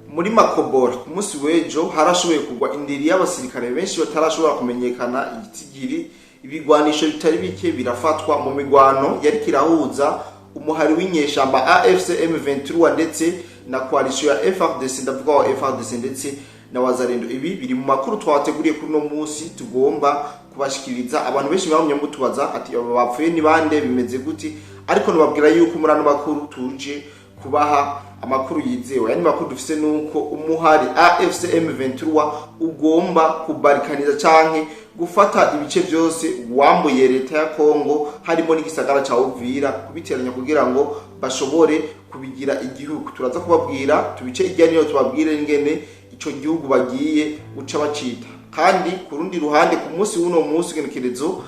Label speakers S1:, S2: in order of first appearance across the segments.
S1: Muri Makobora ku munsi w'ejo harashoboye kugwa indiri y'abasirikare benshi batarashobora kumenyekana igitigiri. Ibigwanisho bitari bike birafatwa mu migwano yariko irahuza umuhari w'inyeshamba AFC M23 ndetse na coalition ya FARDC, ndavuga wa FARDC ndetse na Wazalendo. Ibi biri mu makuru twabateguriye kuri uno munsi tugomba kubashikiriza. Abantu benshi bamye mutubaza ati: "Aba bapfuye ni bande? Bimeze gute?" Ariko nubabwira yuko muri ano makuru tuje kubaha amakuru yizewe. Yani makuru dufise nuko umuhari AFC M23 ugomba kubarikaniza canke gufata ibice byose wambuye leta ya Kongo, harimo n'igisagara ca Uvira, kubiteranya kugira ngo bashobore kubigira igihugu. Turaza kubabwira tubice irya niyo, tubabwire ingene ico gihugu bagiye guca bacita. Kandi ku rundi ruhande, ku munsi w'uno munsi, igenekerezo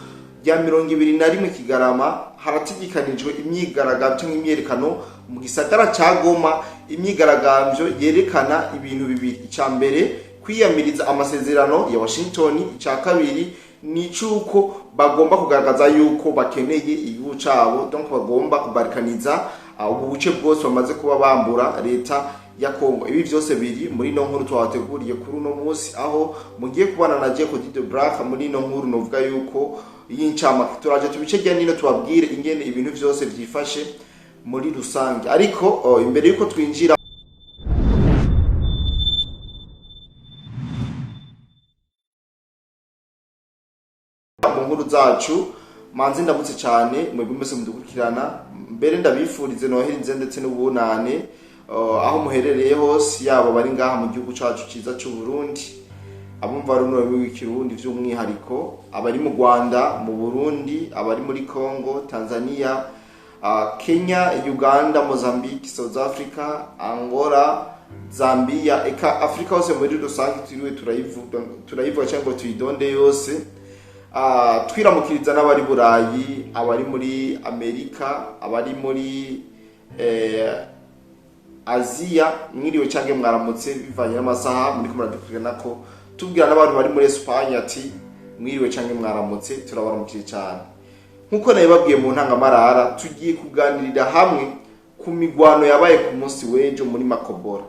S1: rya 21 Kigarama, harategekanijwe imyigaragambyo cyangwa imyerekano mu gisagara ca Goma. Imyigaragambyo yerekana ibintu bibiri: icya mbere, kwiyamiriza amasezerano ya Washington; icya kabiri ni icuko bagomba kugaragaza yuko bakeneye igihugu cabo, donc bagomba kubarikaniza ubu buce bwose bamaze kuba bambura leta ya Kongo. Ibi vyose biri muri no nkuru twabateguriye kuri uno munsi, aho mugiye kubana na Jeko Dido Black muri ino nkuru. Novuga yuko y'incamake turaje tubice rya nino, tubabwire ingene ibintu vyose vyifashe muri rusange. Ariko imbere yuko twinjira mu nkuru zacu, manzi ndamutse cyane mwebwe mwese mudukurikirana. Mbere ndabifurize noheri ndetse n'ubunane aho muherereye hose, yaba bari ngaha mu gihugu cacu ciza c'u Burundi, abumva runo rurimi rw'ikirundi by'umwihariko, abari mu Rwanda, mu Burundi, abari muri Congo, Tanzania, Kenya, Uganda, Mozambique, South Africa, Angola, Zambia, eka Afrika hose muri rusange turiwe turayivuga cyangwa tuyidonde yose. Twiramukiriza n'abari Burayi, abari muri Amerika, abari muri Aziya, mwiriwe cyangwa mwaramutse bivanye n'amasaha muri muradukurikirana ko. Tubwira n'abantu bari muri Espagne ati: "Mwiriwe cyangwa mwaramutse." Turabaramukije cyane. Nk'uko nabibabwiye mu ntangamarara, tugiye kuganirira hamwe ku migwano yabaye ku munsi w'ejo muri Makobora.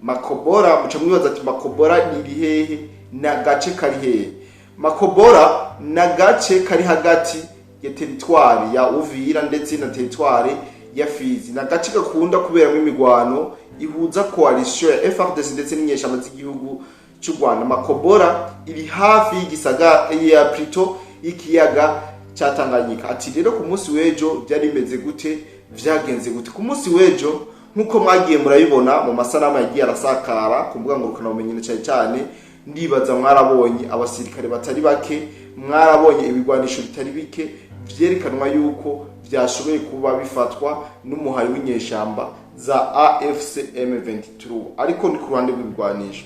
S1: Makobora, muca mwibaza ati: "Makobora iri hehe? Ni agace kari hehe?" Makobora ni agace kari hagati ya teritwari ya Uvira ndetse na teritwari ya Fizi. Ni agace gakunda kuberamo imigwano ihuza coalition ya FARDC ndetse n'inyeshamba z'igihugu cy'u Rwanda. Makobora iri hafi y'igisaga ya plutôt y'ikiyaga cya Tanganyika. Ati rero ku munsi w'ejo byari bimeze gute? Vyagenze gute ku munsi w'ejo? Nk'uko mwagiye murabibona mu masanamu yagiye arasakara ku mbuga ngurukanabumenyi, na cyane cyane ndibaza mwarabonye abasirikare batari bake, mwarabonye ibigwanisho bitari bike vyerekanwa yuko vyashoboye kuba bifatwa n'umuhari w'inyeshamba za AFC M23. Ariko ni ku ruhande rw'ibigwanisho.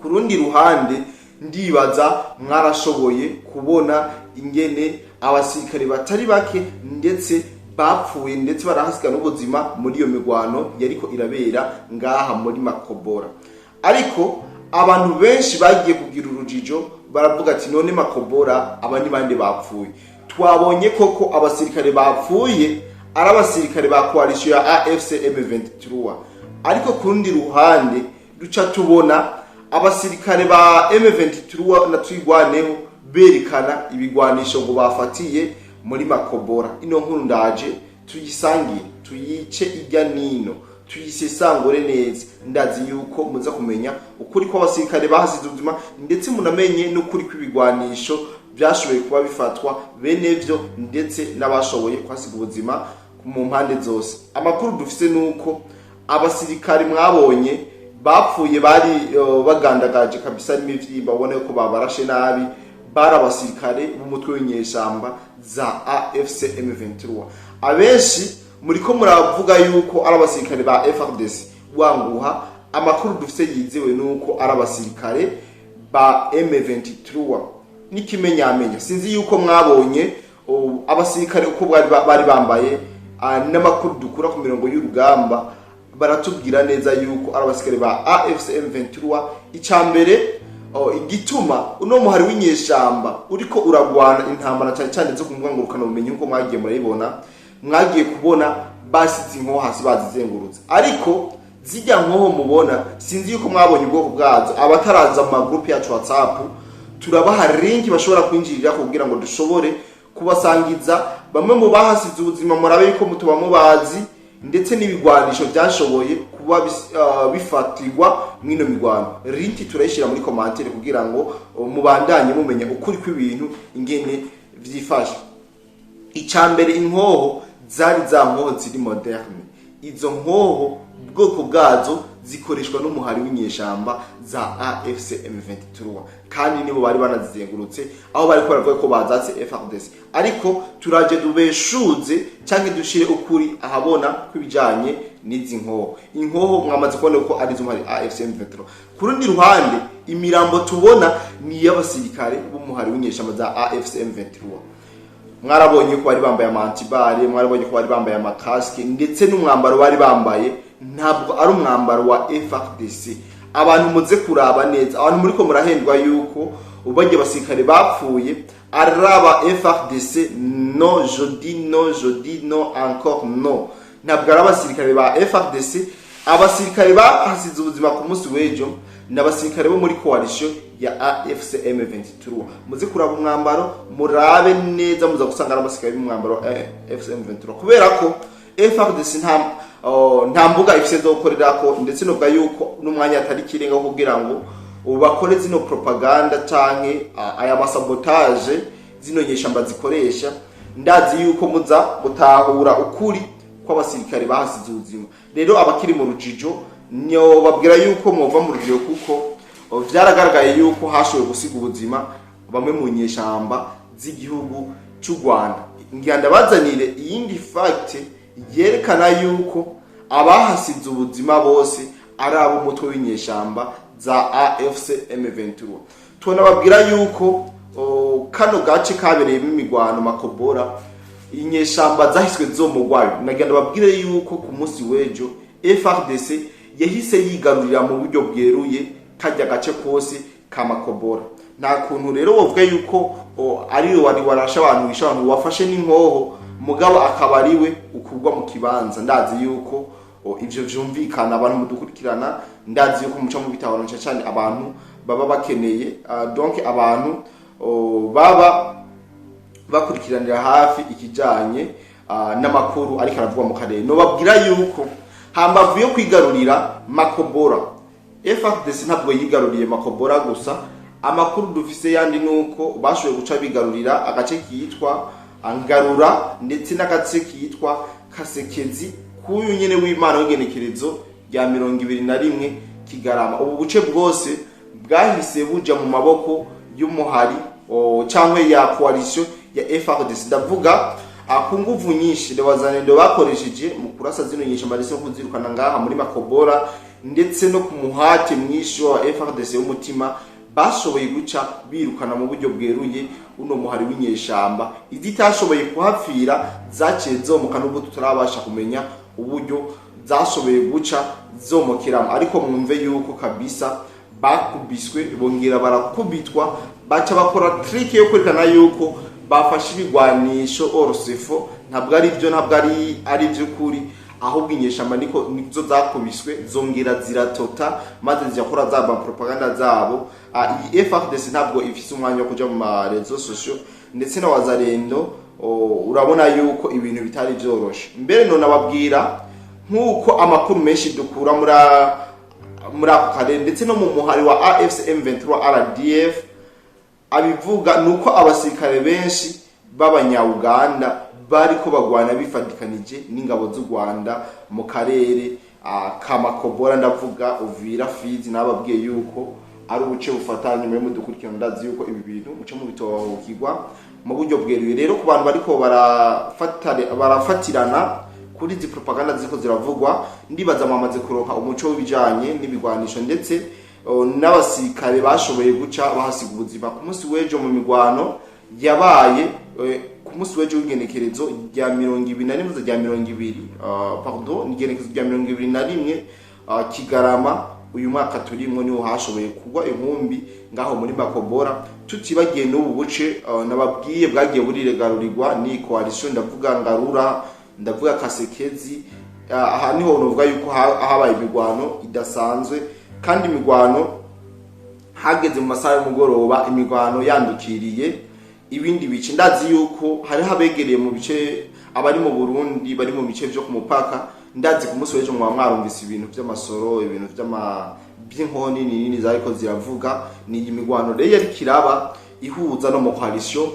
S1: Ku rundi ruhande, ndibaza mwarashoboye kubona ingene abasirikare batari bake ndetse bapfuye, ndetse barahasiga n'ubuzima muri iyo mirwano yariko irabera ngaha muri Makobora. Ariko abantu benshi bagiye kugira urujijo, baravuga ati: "None Makobora aba ni bande bapfuye?" Twabonye koko abasirikare bapfuye ari abasirikare ba coalition ya AFC M23, ariko ku rundi ruhande duca tubona abasirikare ba M23 na Twigwaneho berekana ibigwanisho ngo bafatiye muri Makobora. Ino nkuru ndaje tuyisangire, tuyice ijya nino, tuyisesangure neza. Ndazi yuko muza kumenya ukuri kw'abasirikare bahasize ubuzima, ndetse munamenye n'ukuri kw'ibigwanisho byashoboye kuba bifatwa, bene vyo ndetse n'abashoboye kuhasiga ubuzima mu mpande zose. Amakuru dufise nuko abasirikare mwabonye bapfuye bari bagandagaje kabisa n'imivyimba, ubona yuko babarashe nabi, bari abasirikare b'umutwe w'inyeshamba za AFC M23. Abenshi muriko muravuga yuko ari abasirikare ba FARDC. Wanguha, amakuru dufise yizewe nuko ari abasirikare ba M23. N'ikimenyamenya, sinzi yuko mwabonye abasirikare uko bari bambaye. N'amakuru dukura ku mirongo y'urugamba baratubwira neza yuko ari abasirikare ba AFC M23. Icya mbere, igituma uno muhari w'inyeshamba uriko uragwana intambara cyane cyane zo ku mbuga ngurukanabumenyi, nkuko mwagiye murayibona, mwagiye kubona basize inkoho hasi bazizengurutse, ariko Zijya nkoho mubona, sinzi yuko mwabonye ubwoko bwazo. Abataraza mu magroupe yacu WhatsApp, turabaha link bashobora kwinjirira kugira ngo dushobore kubasangiza bamwe mu bahasize ubuzima, murabe yuko mutuba mubazi, ndetse n'ibigwanisho byashoboye kuba bifatirwa mw'ino migwano. Link turayishyira muri commentaire kugira ngo mubandanye mumenya ukuri kw'ibintu ingene vyifashe. Icya mbere, inkoho zari za nkoho ziri moderne. Izo nkoho ubwoko bwazo zikoreshwa n'umuhari w'inyeshamba za AFC M23, kandi nibo bari banazizengurutse aho bari baravuga ko bazatse FARDC. Ariko turaje dubeshuze cyangwa dushire ukuri ahabona kw'ibijanye n'izi nkoho. Inkoho mwamaze kubona ko ari z'umuhari AFC M23. Ku rundi ruhande, imirambo tubona ni iy'abasirikare b'umuhari w'inyeshamba za AFC M23. Mwarabonye ko bari bambaye ama anti-balles, mwarabonye ko bari bambaye amakasike, ndetse n'umwambaro bari bambaye ntabwo ari umwambaro wa FARDC. Abantu muze kuraba neza, abantu muriko murahendwa yuko ubajye abasirikare bapfuye ari aba FARDC, no, je dis no, je dis no, encore no, ntabwo ari abasirikare ba FARDC. Abasirikare bahasize ubuzima ku munsi w'ejo ni abasirikare bo muri coalition ya AFC M23. Muze kuraba umwambaro, murabe neza, muza gusanga ari abasirikare b'umwambaro wa AFC M23, kubera ko FARDC nta mbuga ifise zo gukorerako, ndetse novuga yuko n'umwanya atari kirenga kugira ngo bakore zino propaganda canke aya masabotage zino nyeshamba zikoresha. Ndazi yuko muza gutahura ukuri kw'abasirikare bahasize ubuzima. Rero abakiri mu rujijo, niyo babwira yuko mwova mu rujijo, kuko vyaragaragaye yuko hashoboye gusiga ubuzima bamwe mu nyeshamba z'igihugu cy'u Rwanda. Ngira ndabazanire iyindi fact yerekana yuko abahasize ubuzima bose ari ab'umutwe w'inyeshamba za AFC M23. Tunababwira yuko kano gace kabereyemo imigwano, Makobora, inyeshamba zahiswe zomugwayo. Nagira ndababwire yuko ku munsi w'ejo FARDC yahise yigarurira mu buryo bweruye kajya gace kose ka Makobora. Nta kuntu rero wovuga yuko ariwe wari warashe abantu, wishe abantu, wafashe n'inkoho, mugabo akaba ariwe ukugwa mu kibanza. Ndazi yuko ivyo vyumvikana. Abantu mudukurikirana, ndazi yuko muca mubitahura, cyane cyane abantu baba bakeneye donc abantu baba bakurikiranira hafi ikijanye n'amakuru ariko aravugwa mu karere. Nobabwira yuko hambavu yo kwigarurira Makobora, FARDC ntabwo yigaruriye Makobora gusa. Amakuru dufise yandi nuko bashoboye guca bigarurira agace kitwa Ngarura ndetse n'agace kitwa Kasekezi k'uyu nyene w'Imana w'igenekerezo rya 21 Kigarama. Ubu buce bwose bwahise buja mu maboko y'umuhari cyangwa ya coalition ya FARDC. Ndavuga ku nguvu nyinshi Wazalendo bakoresheje mu kurasa zino nyeshyamba ndetse no kuzirukana ngaha muri Makobora, ndetse no ku muhate mwinshi wa FARDC w'umutima, bashoboye guca birukana mu buryo bweruye uno muhari w'inyeshamba. Izitashoboye kuhapfira zaciye zomoka, nubwo tutarabasha kumenya uburyo zashoboye guca zomokeramo. Ariko mwumve yuko kabisa bakubiswe, bongera barakubitwa, baca bakora trick yo kwerekana yuko bafashe ibigwanisho orosefo. Ntabwo ari byo, ntabwo ari by'ukuri. Ahubwo inyeshamba niko nizo zakubiswe, zongera ziratota, maze zirakora zaba propaganda zabo. Iyi FARDC ntabwo ifise umwanya wo kuja mu ma réseaux sociaux, ndetse na Wazalendo urabona yuko ibintu bitari vyoroshe. Mbere none ababwira nk'uko amakuru menshi dukura muri ako karere ndetse no mu muhari wa AFC M23 RDF abivuga, nuko abasirikare benshi b'abanya-Uganda bariko bagwana bifadikanije n'ingabo z'u Rwanda mu karere ka Makobora, ndavuga Uvira, Fizi. Nababwiye yuko ari ubuce bufatanye muri mudukurikirana. Ndazi yuko ibi bintu muce mu bitohokirwa mu buryo bweruye. Rero ku bantu bariko barafatirana kuri izi propaganda ziriko ziravugwa, ndibaza mwamaze kuronka umuco w'ibijanye n'ibigwanisho ndetse n'abasirikare bashoboye guca bahasiga ubuzima ku munsi w'ejo mu migwano yabaye ku munsi w'ejo w'igenekerezo rya 21, rya 20, pardon, igenekerezo rya 21 Kigarama uyu mwaka turimwo, niho hashoboye kugwa inkumbi ngaho muri Makobora. Tutibagiye n'ubu buce nababwiye bwagiye buriregarurirwa ni coalition, ndavuga Ngarura, ndavuga Kasekezi. Aha niho novuga yuko habaye imigwano idasanzwe, kandi imigwano hageze mu masaha y'umugoroba, imigwano yandukiriye ibindi bice. Ndazi yuko hariho abegereye mu bice, abari mu Burundi bari mu bice vyo ku mupaka. Ndazi ku munsi w'ejo mwaba mwarumvise ibintu vy'amasoro, ibintu vy'inkoni nini zariko ziravuga. Ni imigwano rero yariko iraba ihuza no mu coalition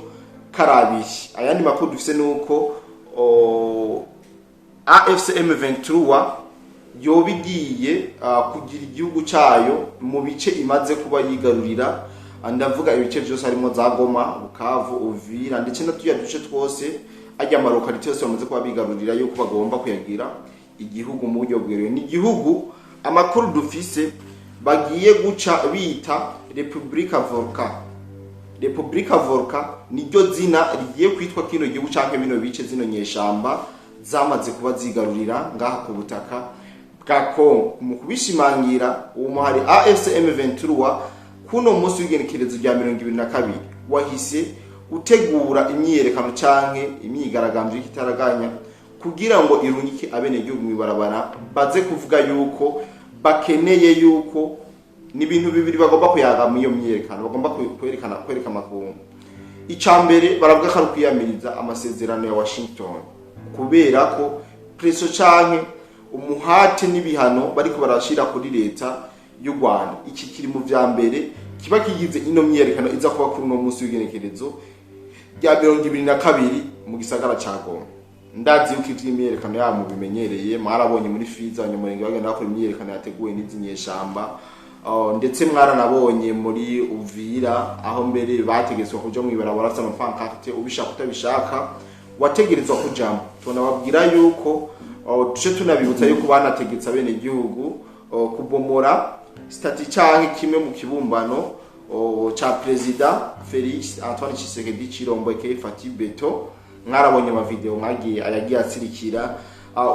S1: karabiye. Ayandi makuru dufise nuko AFC M23 yoba igiye kugira igihugu cayo mu bice imaze kuba yigarurira. Ndavuga ibice vyose harimo za Goma, Bukavu, Uvira, ndetse na tuya duce twose, ajya ama localités yose bamaze kuba bigarurira, yuko bagomba kuyagira igihugu mu buryo bweruye. Ni igihugu amakuru dufise bagiye guca bita Republika Volca. Republika Volca niryo zina rigiye kwitwa kino gihugu canke bino bice zino nyeshamba zamaze kuba zigarurira ngaha ku butaka bwa Congo. Mu kubishimangira, uwo muhari AFC M23 kuno munsi w'igenekerezo rya 22 wahise utegura imyiyerekano canke imyigaragambyo y'ikitaraganya kugira ngo irungike abenegihugu mw'ibarabara, baze kuvuga yuko bakeneye yuko ni ibintu bibiri bagomba kuyaga muri iyo myiyerekano, bagomba kwerekana, kwereka amakungu. Icya mbere, baravuga ko ari ukwiyamiriza amasezerano ya Washington, kubera ko pression canke umuhate n'ibihano bariko barashira kuri leta y'u Rwanda. Iki kiri mu vya mbere kiba kigize ino myiyerekano iza kuba kuri uno munsi w'igenekerezo rya 22 mu gisagara ca Goma. Ndazi yuko ivy'imyiyerekano yabo mubimenyereye. Mwarabonye muri Fizi Abanyamurenge bagenda bakora imyiyerekano yateguwe n'izi nyeshamba. Ndetse mwaranabonye muri Uvira aho mbere bategetswe kuja mw'ibarabara bafite ama pancartes, ubishaka utabishaka wategerezwa kujamo. Tunababwira yuko tuce tunabibutsa yuko banategetse abenegihugu kubomora statue canke kimwe mu kibumbano ca Perezida Felix Antoine Tshisekedi Tshilombo aka Fatshi Béton. Mwarabonye ama vidéos mwagiye ayagiye atsirikira.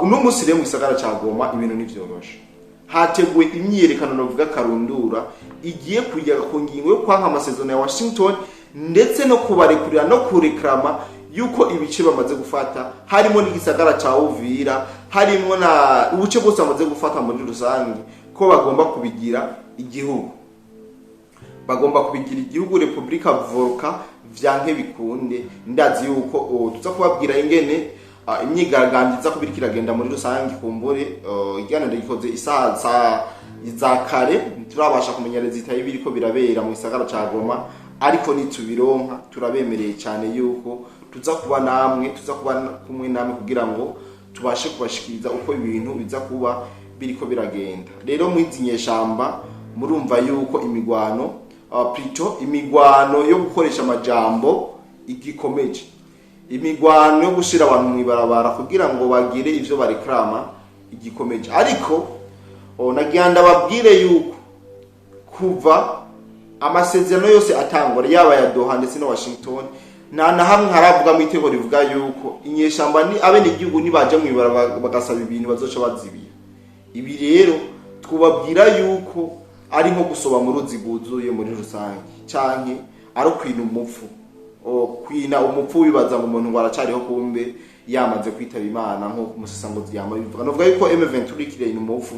S1: Uno munsi rero mu gisagara ca Goma ibintu ntivyoroshe. Hateguwe imyiyerekano novuga karundura igiye kujya ku ngingo yo kwanka amasezerano ya Washington, ndetse no kubarekurira no kurekrama yuko ibice bamaze gufata, harimo n'igisagara ca Uvira, harimo na ubuce bwose bamaze gufata muri rusange, ko bagomba kubigira igihugu, bagomba kubigira igihugu Republika Volca vyanke bikunde. Ndazi yuko tuza kubabwira ingene imyigaragambyo iza kuba iriko iragenda muri rusange. Kumbure ikiganiro gikoze isaha za kare, ntiturabasha kumenya résultat y'ibiriko birabera mu gisagara ca Goma, ariko nitubironka turabemereye cyane yuko tuza kuba namwe, tuza kuba kumwe namwe kugira ngo tubashe kubashikiriza uko ibintu biza kuba biriko biragenda. Rero mwizi nyeshamba murumva yuko imigwano, plutôt imigwano yo gukoresha amajambo igikomeje, imigwano yo gushira abantu mw'ibarabara kugira ngo bagire ivyo barekrama igikomeje. Ariko nagira ndababwire yuko kuva amasezerano yose atangwa, yaba ya Doha ndetse na Washington, nta na hamwe haravuga mu iteko rivuga yuko inyeshamba ni abenegihugu nibaja mw'ibarabara bagasaba ibintu bazoca bazibira. Ibi rero twubabwira yuko ari nko gusoba mu ruzi rwuzuye muri rusange, canke ari ukwina umupfu. Kwina umupfu wibaza ngo umuntu ngo aracariho, kumbe yamaze kwitaba Imana, nk'uko umusesangozi yama bivuga. Novuga yuko M23 ikireye umupfu.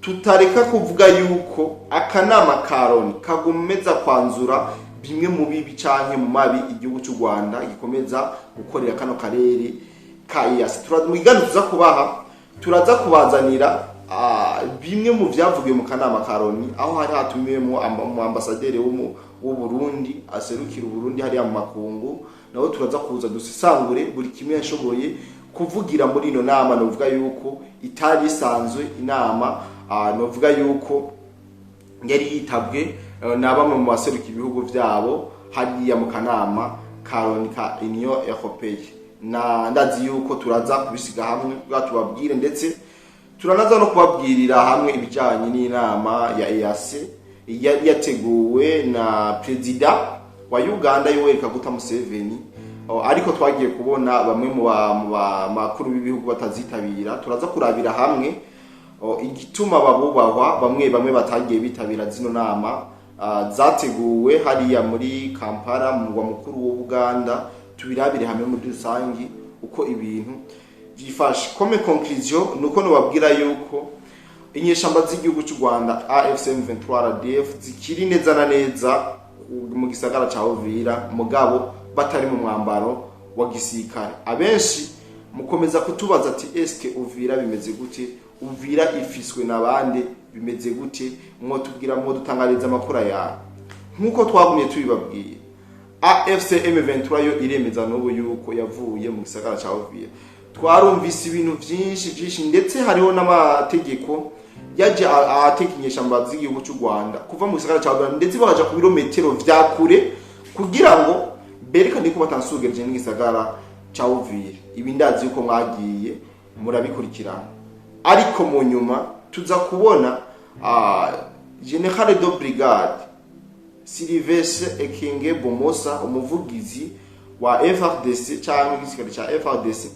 S1: Tutareka kuvuga yuko akanama ka Loni kagomeza kwanzura bimwe mu bibi canke mu mabi igihugu cy'u Rwanda gikomeza gukorera kano karere ka EAC. Mu kiganiro tuza kubaha, turaza kubazanira bimwe mu vyavugiwe mu kanama ka Loni, aho hari hatumiwemo mu ambasaderi w'u Burundi aserukira Uburundi hariya mu makungu. Naho turaza kuza dusesangure buri kimwe yashoboye kuvugira muri ino nama. Novuga yuko itari isanzwe inama, novuga yuko yari yitabwe na bamwe mu baseruka ibihugu vyabo hariya mu kanama ka Loni ka Union Européenne. Na ndazi yuko turaza kubisiga hamwe kugira tubabwire, ndetse turanaza no kubabwirira hamwe ibijanye n'inama ya EAC yari yateguwe na Perezida wa Uganda Yoweri Kaguta Museveni. Ariko twagiye kubona bamwe mu bakuru b'ibihugu batazitabira. Turaza kurabira hamwe igituma babubahwa bamwe bamwe batagiye bitabira zino nama zateguwe hariya muri Kampala, mu murwa mukuru w'Ubuganda. Tubirabire hamwe muri rusangi uko ibintu Byifashe comme conclusion, nuko nobabwira yuko inyeshamba z'igihugu cy'u Rwanda, AFC M23 RDF, zikiri neza na neza mu gisagara ca Uvira, mugabo batari mu mwambaro wa gisirikare. Abenshi mukomeza kutubaza ati: "Eske Uvira bimeze gute? Uvira ifiswe n'abande? Bimeze gute? Mwotubwira, mwodutangariza amakuru yawe." Nk'uko twagumye tubibabwiye, AFC M23 yo iremeza n'ubu yuko yavuye mu gisagara ca Uvira. Twarumvise ibintu vyinshi vyinshi, ndetse hariho n'amategeko yaje ahateka inyeshamba z'igihugu cy'u Rwanda kuva mu gisagara ca Uvira, ndetse bakaja ku birometero vya kure kugira ngo berekane ko batansugereje n'igisagara ca Uvira. Ibi ndazi yuko mwagiye murabikurikirana, ariko mu nyuma tuza kubona Général de Brigade Sylvestre Ekenge Bomosa, umuvugizi wa FARDC cyangwa igisirikare ca FARDC,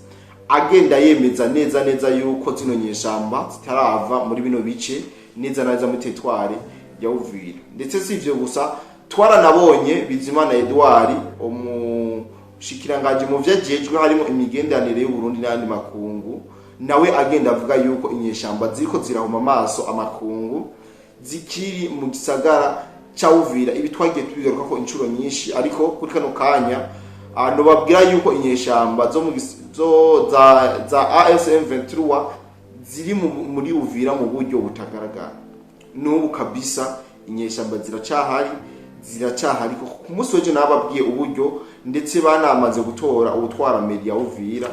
S1: agenda yemeza neza neza yuko zino nyeshamba zitarava muri bino bice, neza neza muri territoire ya Uvira. Ndetse si ivyo gusa, twaranabonye Bizimana Edouard, umushikiranganji mu vyo ajejwe harimo imigenderanire y'u Burundi n'ayandi makungu, nawe agenda avuga yuko inyeshamba ziriko zirahuma amaso amakungu zikiri mu gisagara ca Uvira. Ibi twagiye tubigaruka ko inshuro nyinshi, ariko kuri kano kanya nobabwira yuko inyeshamba zo mu zo za AFC M23 ziri muri Uvira mu buryo butagaragara n'ubu kabisa. Inyeshamba ziracahari, ziracahari kuko ku munsi w'ejo nababwiye uburyo ndetse banamaze gutora ubutwara mairie ya Uvira.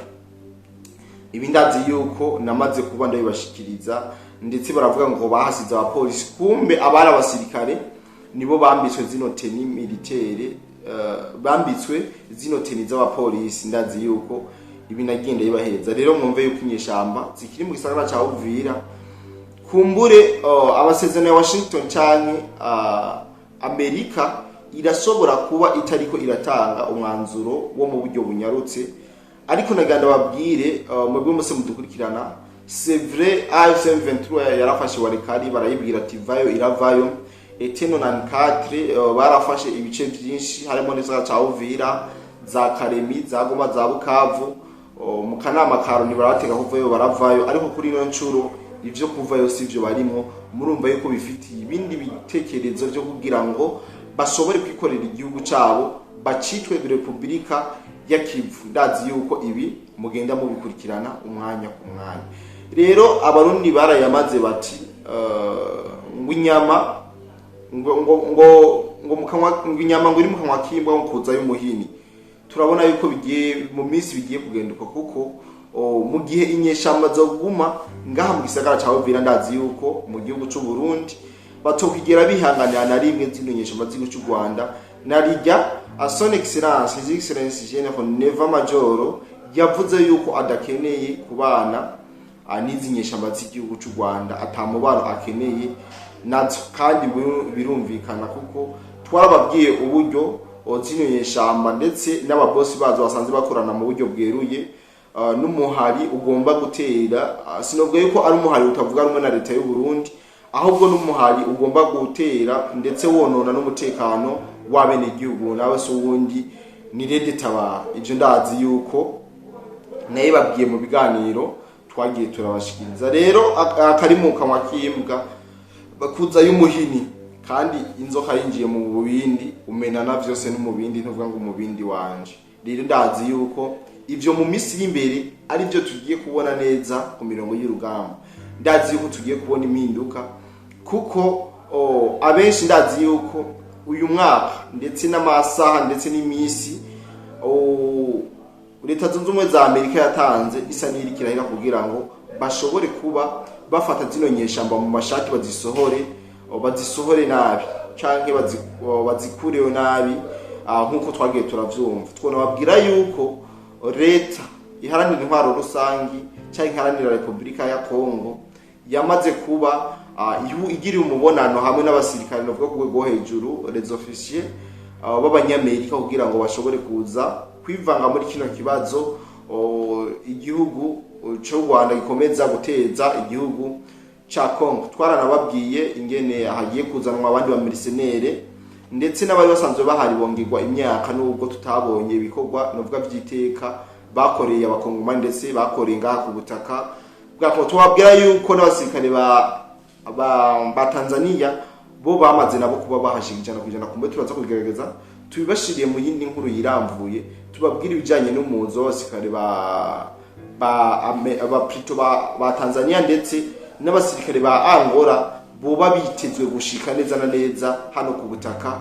S1: Ibi ndazi yuko namaze kuba ndabibashikiriza. Ndetse baravuga ngo bahasize abapolisi, kumbe abari abasirikare nibo bambitswe zino tenue militaire, bambitswe zino tenue z'abapolisi. Ndazi yuko ibi nagenda bibahereza. Rero mwumve yuko inyeshamba zikiri mu gisagara ca Uvira. Kumbure amasezerano ya Washington canke Amerika irashobora kuba itariko iratanga umwanzuro wo mu buryo bunyarutse, ariko naganda babwire mwebwe muse mudukurikirana, c'est vrai, AFC M23 yarafashe Walikale, barayibwira ati vayo, iravayo. ET 94 barafashe ibice byinshi harimo n'igisagara ca Uvira, za Karemi, za Goma, za Bukavu. Mu kanama ka Loni barabatega kuvayo, baravayo. Ariko kuri ino ncuro ivyo kuvayo sivyo barimo. Murumva yuko bifitiye ibindi bitekerezo vyo kugira ngo bashobore kwikorera igihugu cabo, bacitwe Repubulika ya Kivu. Ndazi yuko ibi mugenda mubikurikirana umwanya ku mwanya. Rero Abarundi barayamaze bati ngo inyama ngo mu kanwa, ngo inyama ngo iri mu kanwa k'imbwa ngo kuza y'umuhini. Turabona yuko bigiye mu minsi bigiye kugenduka, kuko mu gihe inyeshamba zoguma ngaha mu gisagara ca Uvira, ndazi yuko mu gihugu c'u Burundi batokigera bihanganira na rimwe zino nyeshamba z'igihugu c'u Rwanda. Narirya a Son Excellence, His Excellence General Neva Majoro, yavuze yuko adakeneye kubana n'izi nyeshamba z'igihugu c'u Rwanda, atamubano akeneye nazo. Kandi birumvikana, kuko twarababwiye uburyo zino nyeshamba ndetse n'ababosi bazo basanzwe bakorana mu buryo bweruye n'umuhari ugomba gutera. Sinovuga yuko ari umuhari utavuga rumwe na leta y'u Burundi, ahubwo n'umuhari ugomba gutera ndetse wonona n'umutekano w'abenegihugu, nawe se uwundi ni RED Tabara. Ivyo ndazi yuko naye babwiye mu biganiro twagiye turabashikiriza. Rero akari mu kanwa k'imbwa bakuza y'umuhini, kandi inzoka yinjiye mu bubindi umenana vyose n'umubindi, ntuvuga ngo umubindi wanje. Rero ndazi yuko ivyo mu minsi iri imbere ari byo tugiye kubona neza ku mirongo y'urugamba. Ndazi yuko tugiye kubona impinduka, kuko abenshi ndazi yuko uyu mwaka ndetse n'amasaha ndetse n'iminsi Leta Zunze Ubumwe za Amerika yatanze isa n'iriko irahera kugira ngo bashobore kuba bafata zino nyeshamba mu mashati, bazisohore, bazisohore nabi canke bazikureho nabi, nk'uko twagiye turavyumva. Twonababwira yuko leta iharanira intwaro rusangi canke iharanira Repubulika ya Kongo yamaze kuba igiriye umubonano hamwe n'abasirikare novuga ku rwego rwo hejuru, les officiers b'Abanyamerika, kugira ngo bashobore kuza kwivanga muri kino kibazo igihugu c'u Rwanda gikomeza guteza igihugu ca Congo. Twaranababwiye ingene hagiye kuzanwa abandi ba mercenaires, ndetse n'abari basanzwe bahari bongerwa imyaka, nubwo tutabonye ibikorwa novuga vy'iteka. Bakoreye Abakongomani, ndetse bakoreye ngaha ku butaka bwa Kongo. Tubabwira yuko n'abasirikare ba Tanzania bo bamaze nabo kuba bahashika 100%. Kumbe turaza kubigerageza tubibashiriye mu yindi nkuru yiramvuye, tubabwira ibijyanye n'umuzo w'abasirikare ba plutôt ba Tanzania ndetse n'abasirikare ba Angola boba bitezwe gushika neza na neza hano ku butaka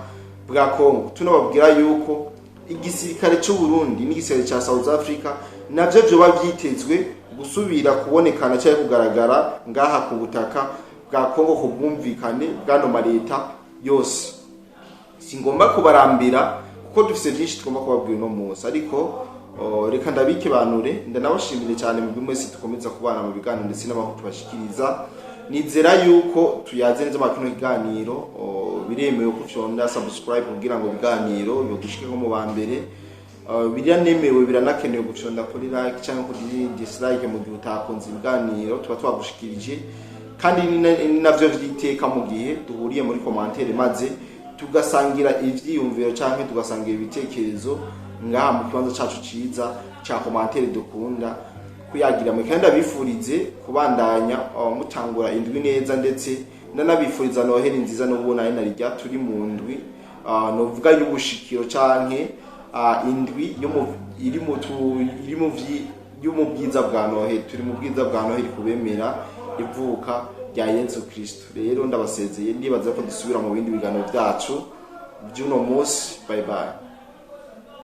S1: bwa Congo. Tunababwira yuko igisirikare cy'u Burundi n'igisirikare cya South Africa navyo vyoba vyitezwe gusubira kubonekana cyangwa kugaragara ngaha ku butaka bwa Congo ku bwumvikane bw'ano maleta yose. Singomba kubarambira kuko dufise byinshi tugomba kubabwira uno munsi, ariko reka ndabikebanure, ndanabashimire cyane mu mwese dukomeza kubana mu biganiro ndetse n'amakuru tubashikiriza. Nizera yuko tuyaze neza muri kino kiganiro. Biremewe ko ufyonda subscribe kugira ngo ibiganiro bigushikeho mu ba mbere. Biranemewe, biranakenewe gufyonda kuri like cyangwa kuri dislike mu gihe utakunze ibiganiro tuba twagushikirije, kandi ni navyo vyiteka mu gihe duhuriye muri commentaire maze tugasangira ivyiyumviro canke tugasangira ibitekerezo ngaha mu kibanza cacu ciza ca commentaire dukunda kuyagira mwe. Kandi ndabifurize kubandanya mutangura indwi neza, ndetse ndanabifuriza Noheli nziza n'ubunani narirya turi mu ndwi novuga y'ubushikiro canke indwi yo mu iri mu iri mu yo mu bwiza bwa Noheli. Turi mu bwiza bwa Noheli kubemera ivuka rya Yesu Kristo. Rero ndabasezeye, ndibaza ko dusubira mu bindi biganiro byacu by'uno munsi. Bye bye.